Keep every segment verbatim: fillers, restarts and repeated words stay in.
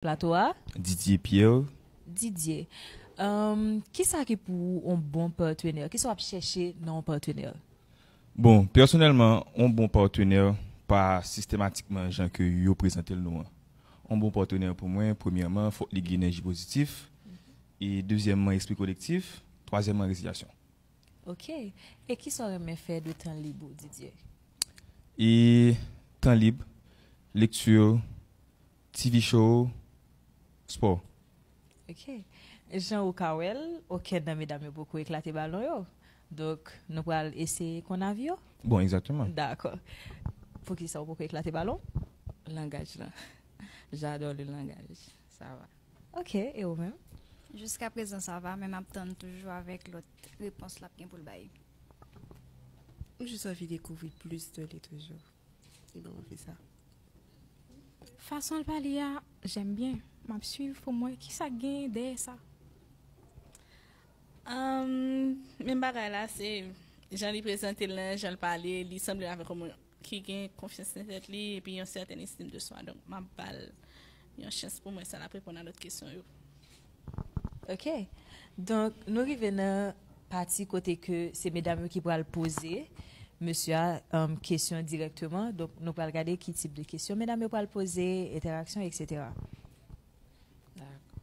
plato a? Didier Pierre. Didier, um, kisa ki pou ou yon bon patenè? Kisa w ap chèche nan yon patenè? Bon, pèsonèlman, yon bon patenè pa sistematikman jan ke yo prezante l nou an. Yon bon patenè pou mwen, premyèman, fòk li gen enèji pozitif, e dezyèmman, espri kolektif, twazyèmman, reziyasyon. Ok. E kisa w renmen fè de tan lib ou, Didier? E tan lib, lekti, T V show, spò. Ok. Jan ou ka wè l, okenn nan medam yo poko eklate balon yo. Donk, nou pral eseye konn avi yo? Bon, egzakteman. Dakò. Poukisa ou poko eklate balon? Langaj lan. J'adore le langage. Ça va. Ok, e ou menm? Jiska prezan sa va, men m ap tann toujou avèk lòt repons l ap gen pou l bay. Ou jis anvi dekouvri plis de li toujou. E ban m anvi sa. Fason l pale a, j'aime bien. M ap swiv pou m wè kisa k genyen dèyè sa. Um, menm bagay la, se jan li prezante l lan, jan l pale, li sanble avèk yon moun ki gen konfyans nan tèt li epi yon sètèn estim de swa. Donk, m ap ba l yon chans pou m wè sa l ap reponn a lòt kesyon yo. Ok. Donk, nou rive nan pati kote ke se medam yo ki pral poze mesye a um, kesyon dirèkteman. Donk, nou pral gade ki tip de kesyon medam yo pral poze, entèraksyon, et cetera. Dakò.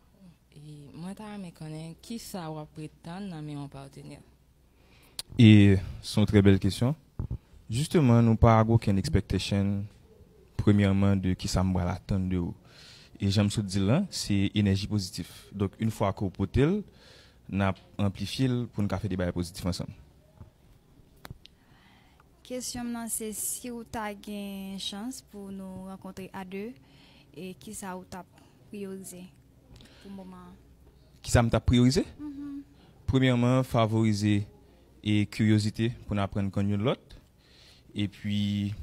E mwen ta renmen konnen kisa w ap ret tann nan men yon patenè. E se yon trè bèl kesyon. Jisteman, nou pa gen okenn expectation, premyèman, de kisa m pral atann de ou. E jan m sot di l lan, se enèji pozitif. Donk, yon fwa ke w pote l, n ap anplifye l pou n ka fè de bagay pozitif ansanm. Kesyon m nan se si w ta gen chans pou nou rankontre a de, e kisa w t ap priyorize pou moman an? Kisa m t ap priyorize? Premyèman, favorize e kiryozite pou n aprann konn youn lòt. Epi,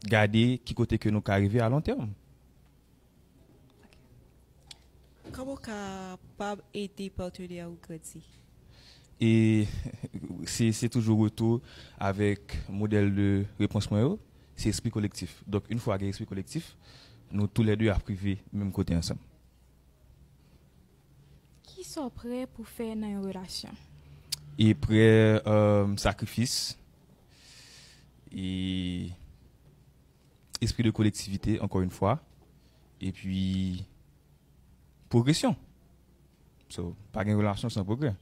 gade ki kote ke nou ka rive a lon tèm. Kòman w kapab ede patenè ou grandi? E se se toujou retou avèk modèl de repons mwen yo, se espri kolektif. Donk, yon fwa gen espri kolektif, nou toulède ap rive menm kote ansanm. Kisa w prè pou fè nan yon relasyon? E prè, euh, sakrifis, e espri de kolektivite, ankò yon fwa, epi pwogresyon. So, pa gen relasyon san pwogrè.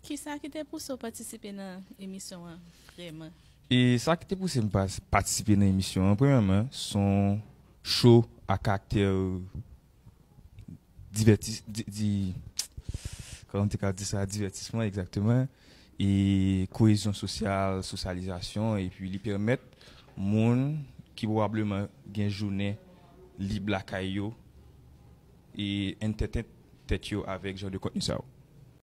Kisa ki te pouse w patisipe nan emisyon an vrèman? E sa ki te pouse m pa- patisipe nan emisyon an, premyèman, se yon show a karaktè divètis, di, di, kòman m te ka di sa, divètisman, egzakteman, e koyezyon sosyal, sosyalizasyon, epi li pèmèt moun ki pwobableman gen jounen lib lakay yo e entertain tèt yo avèk jan de kontni sa yo.